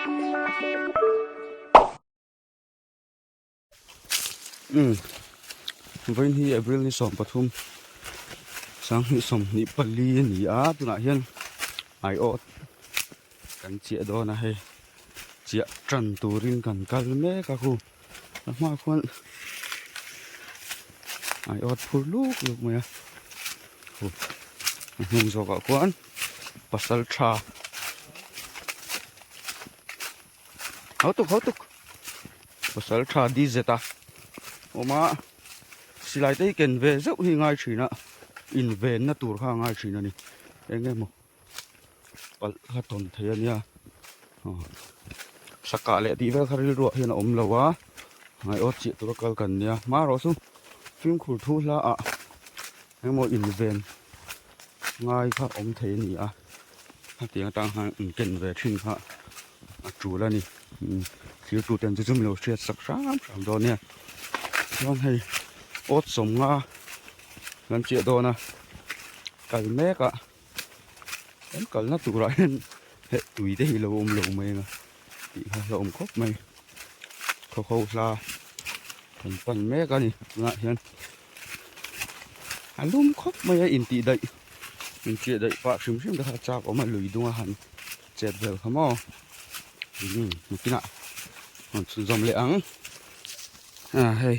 Umm vawiin hi April ni 13 2024 a ni a tunah hian aiawt kan chiah dawn a hei chiah tan turin kan kal mek a khu a hmaah khuan aiawt phur luk luk mai a khu a hnung zawkah khuan pasal tha Hau tuk hau tuk pasal tha di zet a awm a silai te hi ken ve zeuh hi ngai thin a invenna tur kha a ngai thin a ni eng emaw palh kha tawn thei a nia aw sakah leh tih vel kha rilruah hian a awm lo a ngaiawt chiah tura kal kan nia hmarawh chu fimkhur thu hla ah eng emaw inven ngai kha awm thei a ni a hetiang atang hian inken ve thin kha a tul a ni thlir tu ten chu chu milo hriat sak hram hram dawn nia chuan hei awt sawmnga kan chiah dawn a kal mek a kan kalna turah hian heh tui te hi lo awm lo mai ang a tih kha hlauhawm khawp mai khaw ho hla kan pan mek a ni tunah hian a lum khawp mai a intih daih inchiah daih pah hrim hrim te kha chak awm a lui dung a han chet vel kha maw umm nakinah rawn chhunzawm leh ang a hei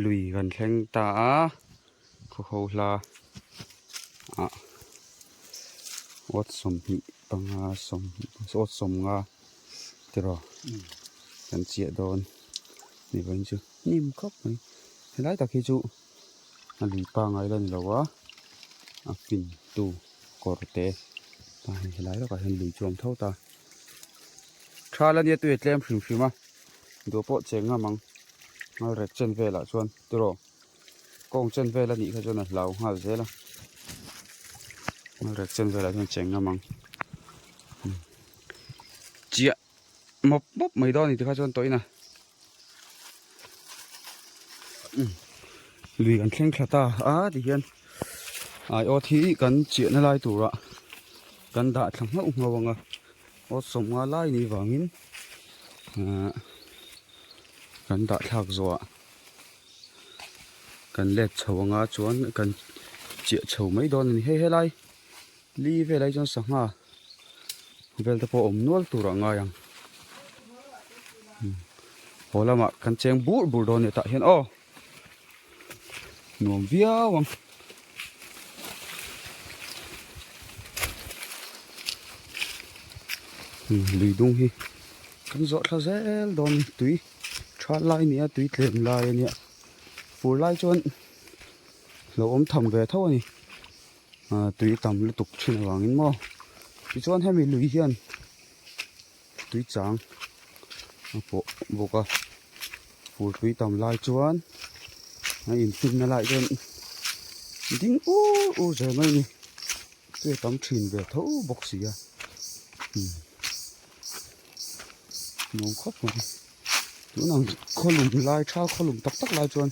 lui kan thleng ta a khaw ho hla ah awt 25 awt 50 tiraw kan chiah dawn ni vawiin chu. Hnim khawp mai helai tak hi chu a lui pangai la ni lo a a fin tu kawr te tah hian helai lawkah hian lui chu a awm tho ta tha la nia tui a tlem hrim hrim a duh pawh cheng ngam ang ngal rek chen velah chuan tiraw kawng chen vel a nih kha chuan a hlau nghal zel a ngal rek chen velah chuan cheng ngam ang chiah mawp mawp mai dawn a ni tikha chuan tawhin a. Lui kan thleng thla ta a ti hian aiawt hi kan chiahna lai turah kan dah thla nghauh nghauh ang a awt 50 lai ni vangin ahh kan dah thlak zawhah kan let chho anga chuan kan chiah chho mai dawn a ni hei helai li velah hi chuan sangha vel te pawh awm nual turah a ngai ang haw lamah kan cheng bur bur dawn a ni tah hian aw nuam viau ang lui dung hi kan zawh thla zel dawn a ni tui tha lai a ni a tui tlem lai a nia fur lai chuan lo awm tham ve tho a ni. Ah tui tam lutuk thin avangin maw tichuan hemi lui hian tui chang a pawh bawk a fur tui tam lai chuan a infinna lai chuan ding ur ur zel mai a ni tui a tam thin ve tho bawk si a umm nuam khawp mai tunang khawlum lai tha khawlum tak tak lai chuan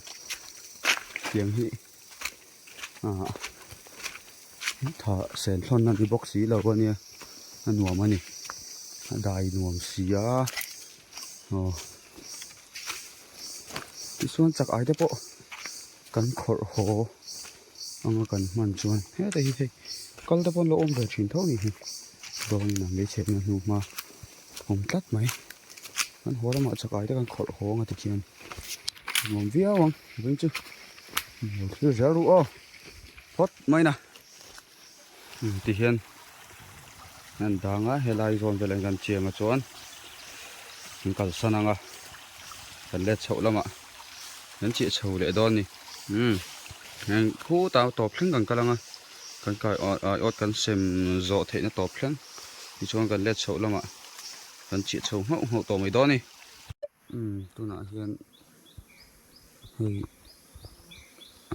tiang hi. ah tha sen thlawn a ni bawk si lo a nia a nuam a ni a dai nuam si a aw tichuan chak ai te pawh kan khawrh haw anga kan hman chuan heta hi hei kal te pawh an lo awm ve thin tho a ni hi dawngin a hmeichhe na hnu hma awm tlat mai kan haw lamah chak ai te kan khawrh haw anga tikhian nuam viau ang. Veng chu lo thlir zel ru aw phawt mai na ti hian an dang a helai zawn vel an kan chiang a chuan an kalsan ang a kan let chhoh lamah kan chiah chho leh dawn a ni umm heng khutah tawp thleng kan kal ang a kan kai aiawt kan sem zawh theihna tawp thleng tichuan kan let chhoh lamah kan chiah chho nghauh nghauh tawh mai dawn a ni. Umm tunah hian hei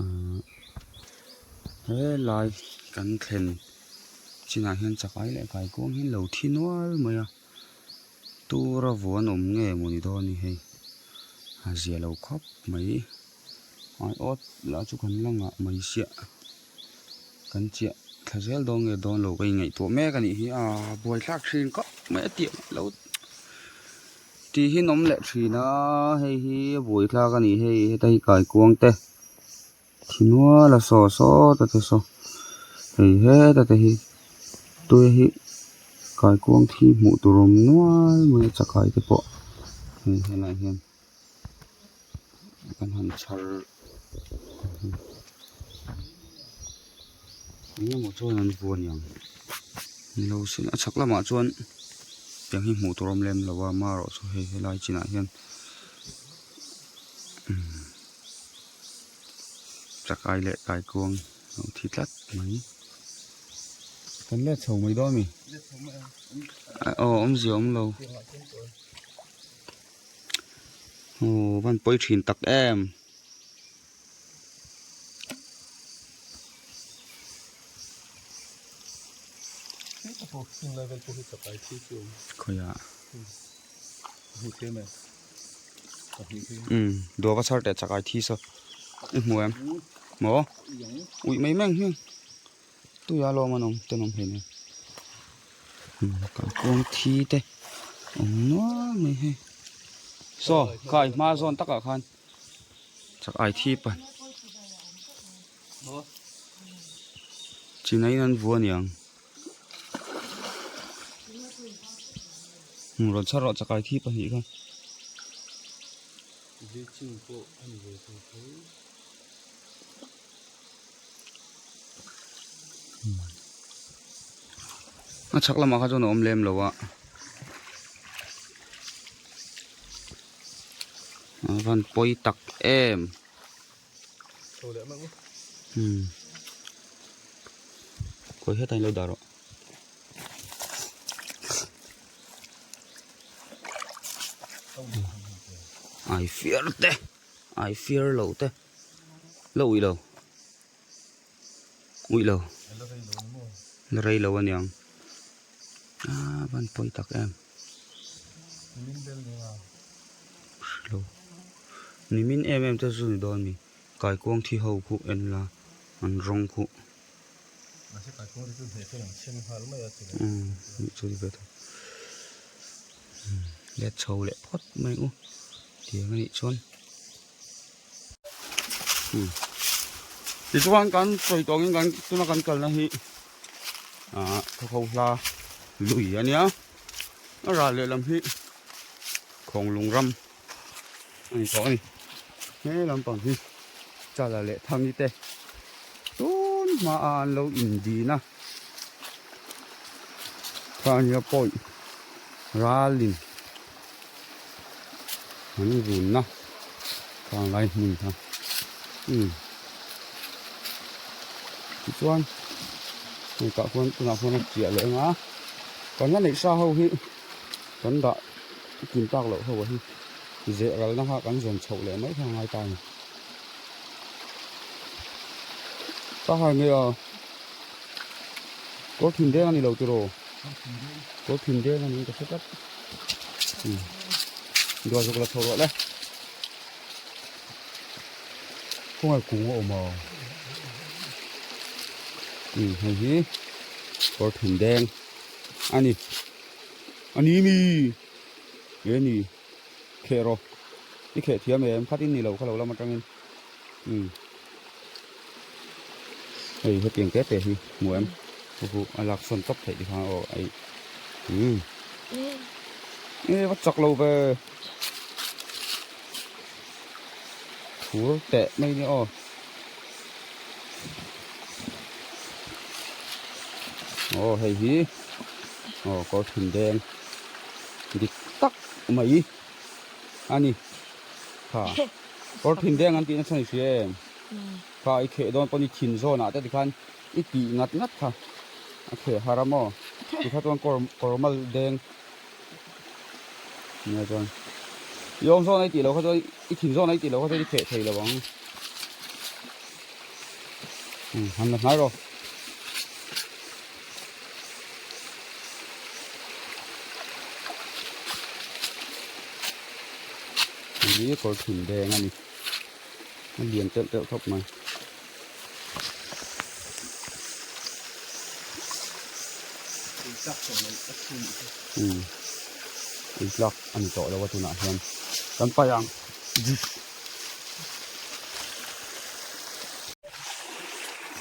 ahh helai kan thlen chinah hian chakai leh kaikuang hi an lo thi nual mai a tura vuan awm nge mawni dawn a ni hei a zia lo khawp mai aiawt lah chu kan la ngah mai siah kan chiah thla zel dawn nge dawn lo ka ingaihtuah mek a nih hi a buaithlak thin khawp. mai a tih lo tih hi an awm leh thin a hei hi a buaithlak a ni hei heta hi kaikuang te thi nual a saw sawt a te saw hei heta te hi tui hi kaikuang thi hmuh tur awm nual mai a chakai te pawh hei helaiah hian. Kan han chhar eng emaw chuan an vuan ang nilo sin a chhak lamah chuan tiang hi hmuh tur a awm lem lo a amaherawh chu hei helai chinah hian umm chakai leh kaikuang a lo thi tlat mai kan let chho mai dawn a mi aw awmzia awm lo. Aw van pawi thin tak em. Khawiah umm dawr va chhar teh chakai thi saw i hmu em maw uih mai mai ang hmiang tuia lawm an awm tenawm hleinem kalkawng thi te awm nual mai hei saw khai hma zawn takah khan chak ai thi pan chinai in an vua aniang rawn chhar rawh chakai thi pahnih kha. A chhak lamah kha chuan a awm lem lo a a van pawi tak em umm khawi hetah hian lo dah rawh. Ai fiar te ai fiar lo te. La uih lo uih lo la rei lo aniang ah van pawi tak em hrelo nimin em em te chu ni dawn a ni kaikuang thi ho khu en la an rawng khu umm chu ni ve thei let chho leh phawt mai u tiang anih chuan. Tichuan kan sawi tawh angin kan tuna kan kalna hi ah khawkho hla lui a nia a ral lehlam hi khawnglung ram a ni tawh a ni he lampang hi chala leh thangi te tun hma a an lo indin a kha a nia pawi ralin. An runna khang lai hmun kha umm tichuan hei tah khuan tunah khuan a chiah leh ang a kan la neih sa ho hi kan dah kin tak loh ho ah hi zeh ralna kha kan zawn chhoh leh mai kha a ngai ta a ni ka hai mai a kawr thin deng a ni lo tiraw kawr thin deng a ni ka hre tlat. Dua zuk la chho rawh le. Khawngaih kung a awm a. Hei hi kawr thin deng a ni. A ni mi e ni kheh rawh i kheh thiam em khat in ni lo kha lo lam atangin hei hetiang te te hi hmu em. Hu a lak sawn tawp theih tikhan aw ei umm e va chak lo ve thur teh mai nia aw aw hei hi aw kawr thin deng dik tak mai a ni kha kawr thin deng an tih nasa ni hria em kha i kheh dawn pawh ni thin zawnah te tikhan. I tih ngat ngat kha a kheh har a maw? Ti kha chuan kawr kawr mal deng nia chuan i awm zawn a i tih loh kha chuan i thin zawn a i tih loh kha chuan i kheh thei lo ang. Umm han la hnai rawh. Hei hi kawr thin deng a ni. A lian telh telh khawp mai. Umm ei tlak a ni tawh lo a tunah hian kan paih ang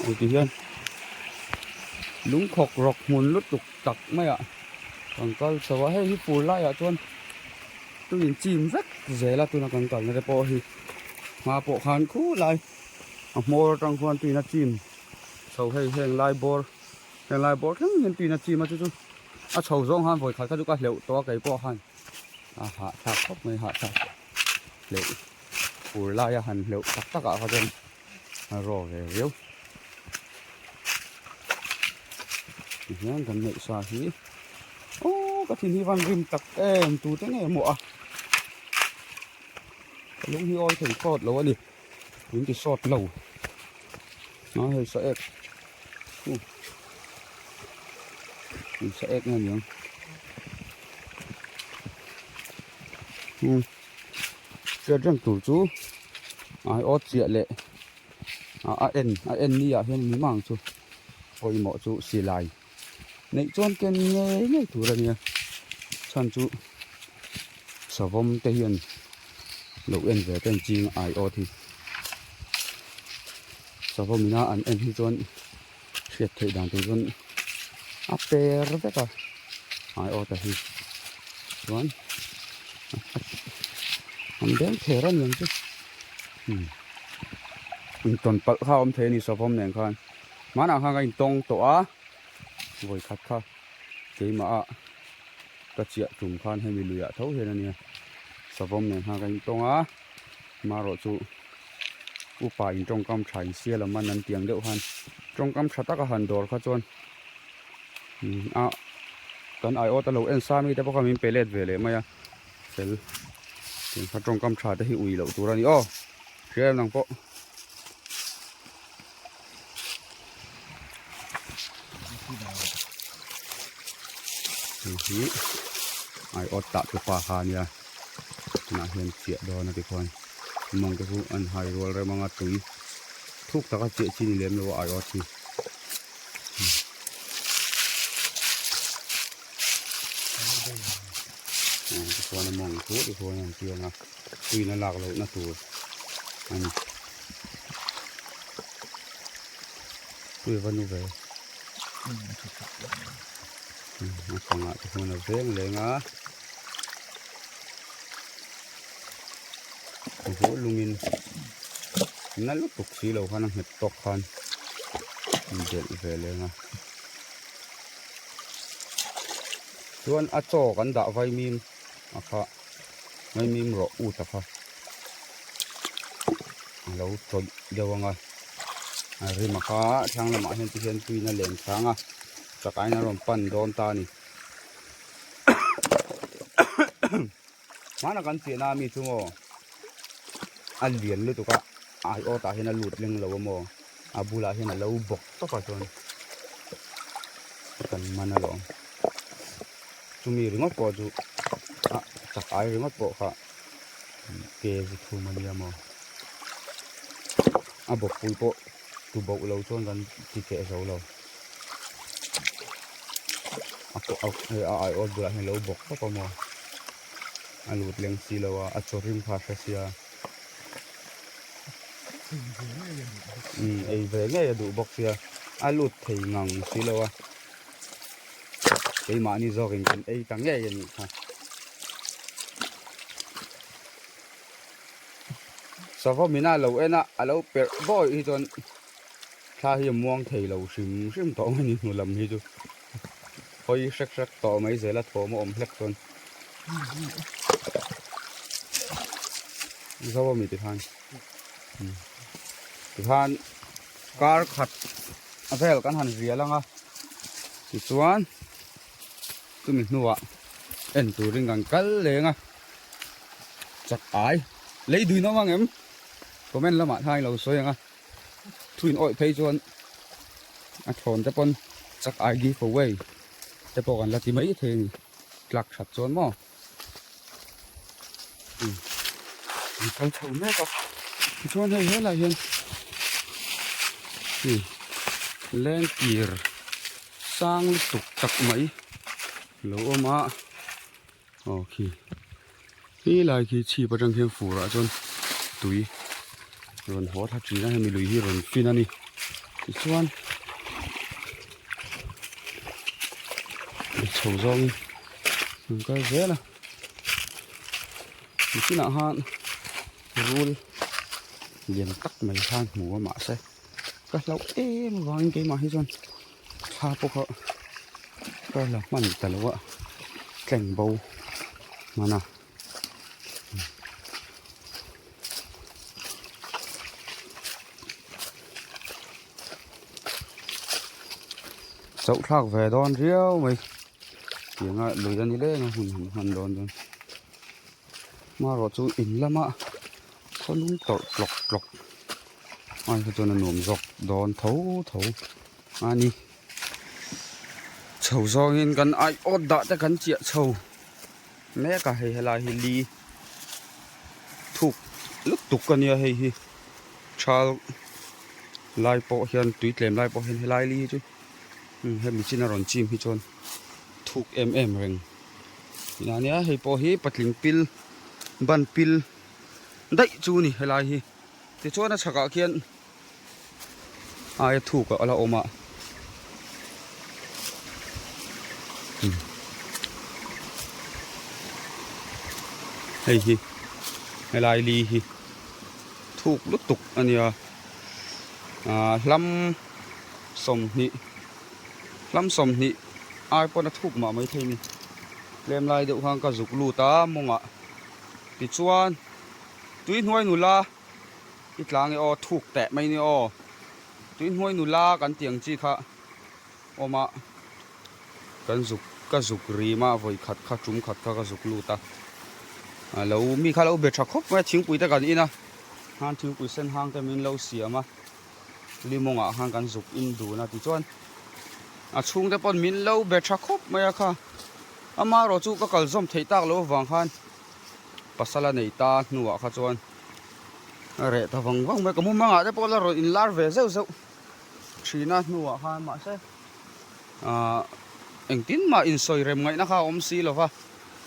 hei ti hian lungkhawk rawk hmun lutuk tak maiah kan kal chho a hei hi fur laiah chuan tuin chim vek zel a tuna kan kalna te pawh hi hma pawh khan khulai a hmawr atang khuan tuin a chim chho hei heng lai bawr heng lai bawr thleng hian tuin a chim a chu chu a chho zawng khan vawi khat kha chu ka hleuh tawh a kei pawh khan a hahthlak khawp mai hahthlak hleuh fur laia han hleuh tak tak ah kha chuan a raw ve riau tihian kan neih sa hi aw ka thin hi van rim tak em tute nge maw a ka lung hi awi thei sawt lo a ni min ti sawt lo a hei sa ek sa ek nge niang um hriat reng tur chu ai awt chiah leh a en a en ni ah hian ni mang chu pawimawh chu silai neih chuan ken ngei ngei tur a nia chhan chu savawm te hian lo en ve te an ching ai awt hi savawm ina an en hi chuan hriat theih dan tur chuan a per vek a ai awt a hi chuan an beng ther a niang chu umm intawn palh kha a awm thei a ni savawm nen khan hmanah khan ka intawng tawh a vawi khat kha keimah ah ka chiah tum khan hemi luiah tho hian a nia savawm nen khan ka intawng a marawh chu upa in tawngkam tha in sial a man an tiang deuh khan tawngkam tha taka han dawr kha chuan a kan aiawt a lo en sa mi te pawh kha min pe let ve leh mai a fel tiang kha tawngkam tha te hi ui loh tur a ni aw hria em nang pawh. Hei hi aiawt tah tu pa kha a nia tunah hian chiah dawn a tikhuan mawng te chu an hai rual rem anga tui thuk taka chiah chi ni lem lo a aiawt hi. Tikhuan a mawng chu tikhuan an piang a tuiin a lak lohna tur a ni. Tui va nu ve a pangah te hian a veng leng a haw lungin na lutuk si lo khan a nghet tawk khan delh ve leng a chuan a chaw kan dah vaimim a kha vaimim rawh ut a kha a lo tawih deuh ang a a rim a kha thlang lamah hian ti hian tuiin a len chang a chakaiin a rawn pan dawn ta a ni hmanah kan chiahna ami chu maw a lian lutuk a aiawt ah hian a lut leng lo a maw a bulah hian a lo bawk tawp a chuan kan man alawm chumi ringawt pawh chu a chak ai ringawt pawh kha kg thum a nia maw a bawkpui pawh tu boh lo chuan kan ti keh zo lo a a aiawt bulah hian a lo bawk tawp a maw a lut leng si lo a a chaw rim kha a hre sia umm ei ve ngei a duh bawk sia a lut thei ngang si lo a keimahni zawkin kan ei ta ngei a nih kha. Sava mina lo en a a lo perh bawi hi chuan thla hi a muang thei lo hrim hrim tawh mai ni hnu lam hi chu hawi hrek hrek tawh mai zel a thawm a awm hlek chuan zo a mi tikhan tikhan kar khat a vel kan han rial ang a tichuan chumi hnuah en turin kan kal leng a chak ai lei dui nawm ang em comment lamah khan ilo sawi ang a thuin awih phei chuan a thawn te pawn chak ai give away te pawh kan la ti mai thei a ni tlak that chuan maw an kal chho mek a tichuan hei helai hian lengkir sang lutuk tak mai. Lo awm a aw khi khi lai khi chhip atang khian fur ah chuan tui rawn haw thla thin a hemi lui hi rawn fin a ni tichuan chho zawngin an kal zel a nikinah khan rul lian tak mai khan hmu a mahse ka hlauh em avangin keimah hi chuan thla pawh kha ka la hman ta lo a tleng bo hman a. Chauh thlak ve dawn riau mai tianga lui a ni leng a hun han hman dawn chuan hmarawh chu in lama khawlum tawrh tlawk tlawk ai kha chuan a nuam zawk dawn tho tho a ni chho zawngin kan ai awt dah te kan chiah chho mek a hei helai hi li thuk lutuk a nia hei hi thal lai pawh hian tui tlem lai pawh hian helai li hi chu hemi chin a rawn chim hi chuan thuk em em reng a nia hei pawh hi patling pil ban pil daih chu a ni helai hi tichuan a chhakah khian aia thuk a la awm a hei hi helai li hi thuk lutuk a nia ah hlam sawmhnih hlam sawmhnih ai pawn a thuk mah maithei a ni tlem lai deuh khan ka zuk lut a mawngah tichuan tui hnuai nula i tlang e aw thuk teh mai ni aw tui hnuai nula kan tih ang chi kha awm a kan zuk ka zuk rim a vawi khat kha tum khat kha ka zuk lut a a lo mi kha lo be tha khawp mai a thingpui te kan in a khan thingpui sen hang te min lo siam a limawngah khan kan zuk in dun a tichuan a chhungte pawn min lo be tha khawp mai a kha amaherawh chu ka kal zawm theih tak loh avang khan pasal a nei ta hnuah kha chuan a reh ta vang vang mai ka mumangah te pawh la rawn inlar ve zeuh zeuh thin a hnuah khan mahse ahh engtin mah insawi rem ngaihna kha a awm si lova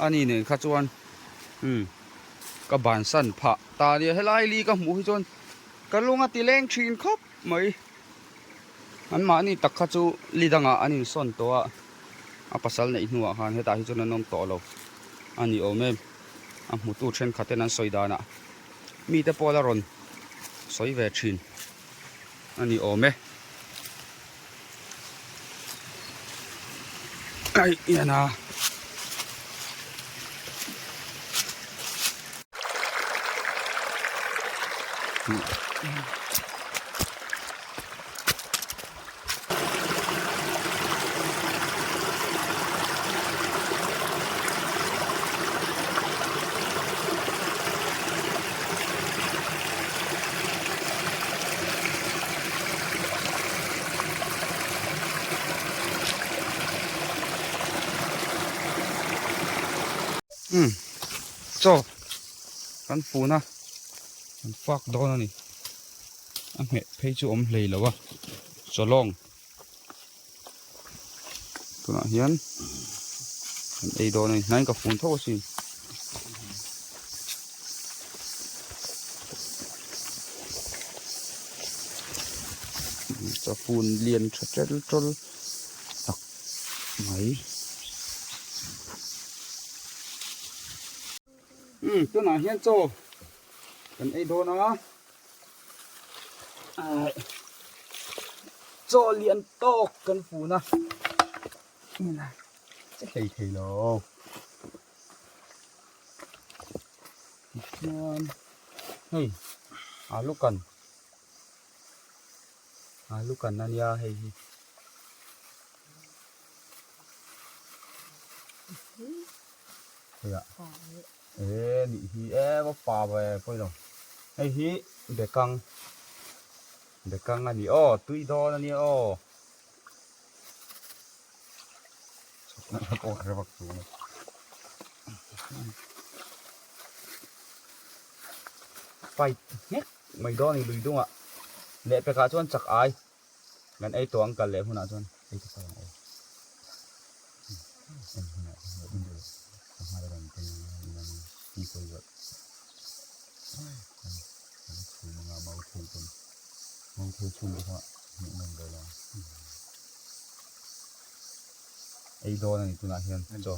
ani nen kha chuan umm ka bansan phah ta ania helai li ka hmuh hi chuan ka lung a ti leng thin khawp mai an mahni tak kha chu li dangah an insawn tawh a a pasal neih hnuah khan hetah hi chuan an awm tawh lo a ni awm em a hmutu thenkhat ten an sawi danah mite pawh la rawn sawi ve thin a ni awm e aih hian a. Umm chaw kan fun a kan fak dawn a ni a hmeh phei chu awm hlei lo a chawlawng tunah hian kan ei dawn a ni hnaiin ka fun tho asin. Chafun lian tha tel tawl tak mai. Umm tunah hian chaw kan ei dawn a chaw lian tawk kan fun a che hlei thei lo tichuan hei alu kan alu kan ania hei hi. E nih hi e va pa ve pawi lo hei hi bekang bekang a ni aw tui dawn a nia aw fight ngek mai dawn a ni lui dungah lehpekah chuan chak ai. Kan ei tawh ang kal leh hunah chuan ei ta sa ang aw. En hunah. Sanghal rawn keng ang a ni kawi zawrh kan chhum anga mau thei pawn mau thei chhum te kha hmuh nawm ve lo ei dawn a ni tunah hian chaw.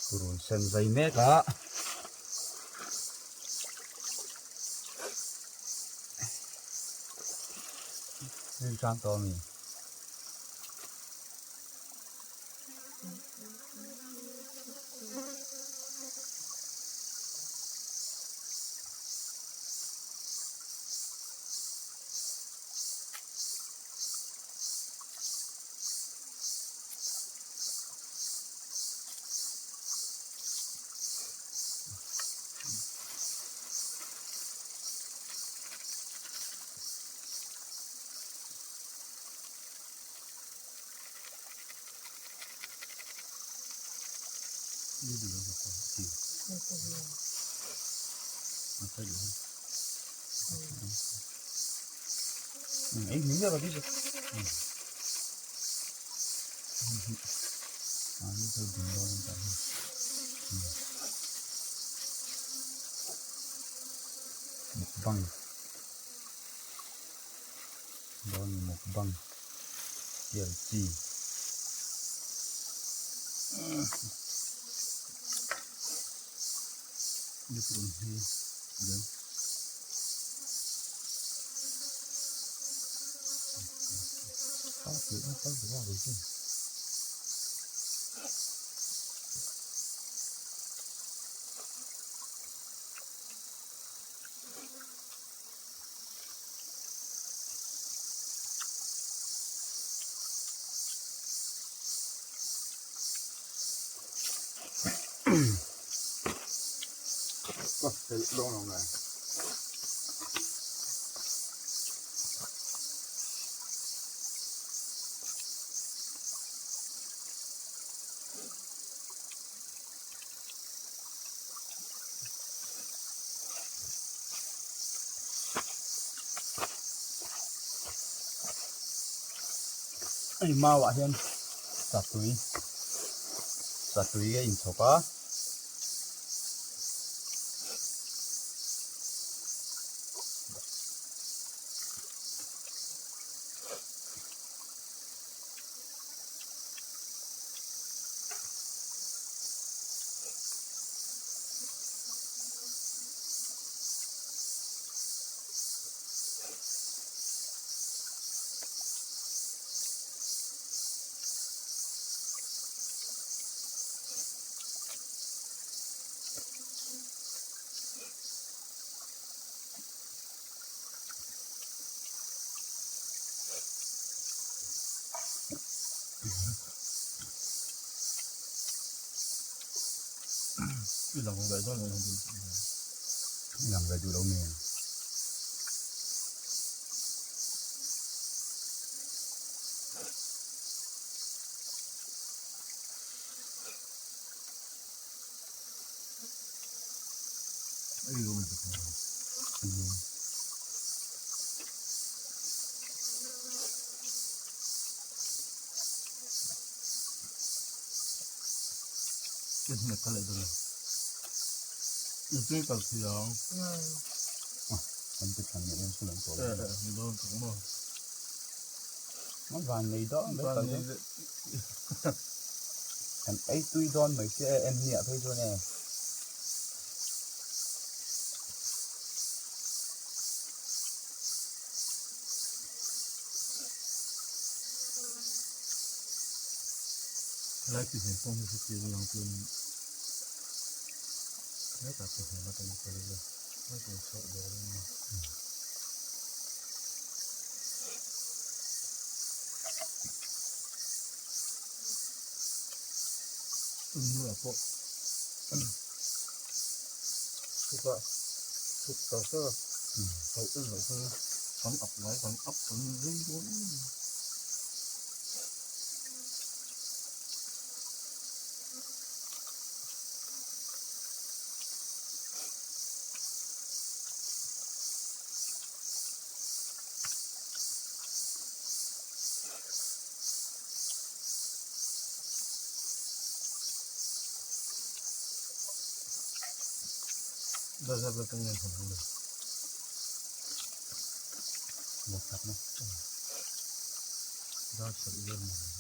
Purun sen zai mek a. Rin tang tawh a mi. Ei hming deuh a bik mukbang dawn mukbang tial chi. Hei mau ah hian satui satui a inchhawp a. I lang ve dawn lo I lang ve duh lo mi. Van nei dawn mai kal chu kan ei tui dawn mai sia e en hniah phei chuan e. Lai pi hmel pawh hi hetiang a lang chuan hetah pi hmel a kan kal ila a tur chauh dawn a ni. Hnuaiah pawh chhukah chhuk ta sar a hauh en loh chuan kan up ngai kan up kan rei dawn em. Dar zat atang hian hawn ang lo. Bawk tak na. Dar sarih vel mai.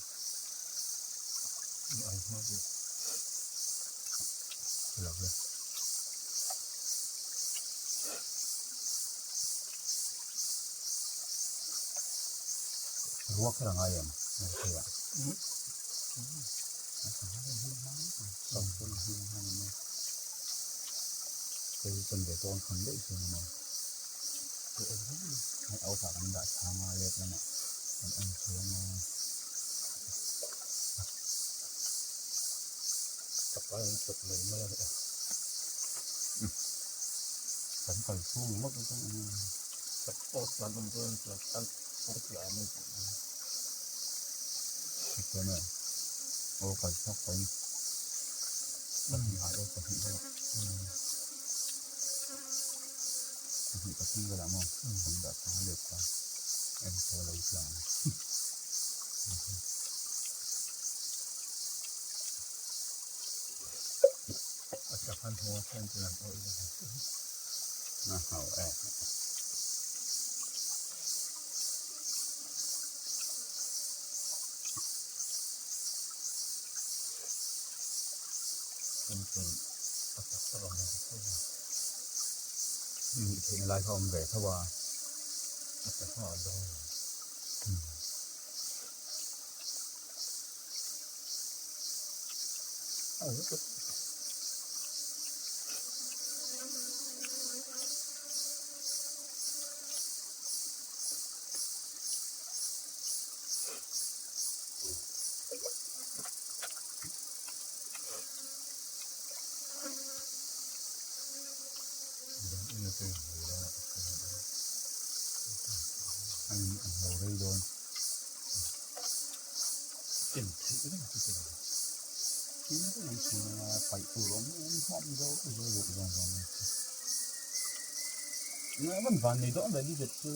Ai hma deuh. Lo ve. Ruak kher a ngai em? Thei ah. Hei chuan ve tawn khan daih thin a ni. Hei out ah kan dah chhang a let lamah kan en chuang a. Chak aiin chak mai mai a ni. Kan kal chhung ngawt a chuan Chak awt tlan awm dawn chuan an tlan a ni. Chuan a aw kal chhuak pahin pahnih ai aw pahnih velah pahnih pathum velah maw kan dah chang a let ta en pawh a lo tla ang. A chak an hmu a chuan chu an awih lo a hau e. Nih theihna lai kha a awm ve tho a. Van nei dawn ve ni zet chu.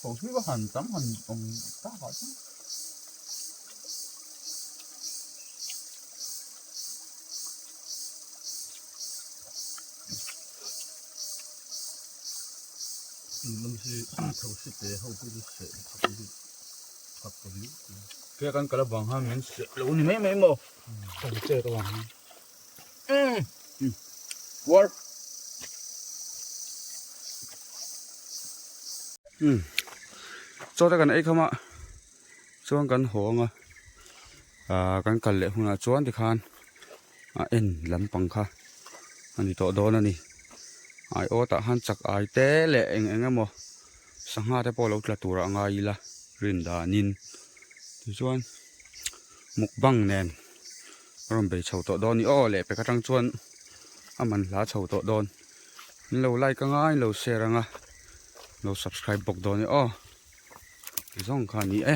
Thosi va han tam han awm tak ah chuan. Lam hi thosi te ho pawh chu seh thak bik thak ta viau tih. Kei kan kal avang khan min seh lo ni mai mai maw? Kan chet avang khan. Umm puar. Umm chaw te kan ei kham a chuan kan haw ang a ah kan kal leh hunah chuan tikhan a en lampang kha a ni tawh dawn a ni ai aw tah khan chak ai te leh eng eng emaw sangha te pawh lo tla tur a ngai ila rin danin tichuan mukbang nen. A rawn bei chho tawh dawn ni aw lehpek atang chuan a man hla chho tawh dawn in lo like anga in lo share anga lo subscribe bawk dawn ni aw ti zawng kha a ni e.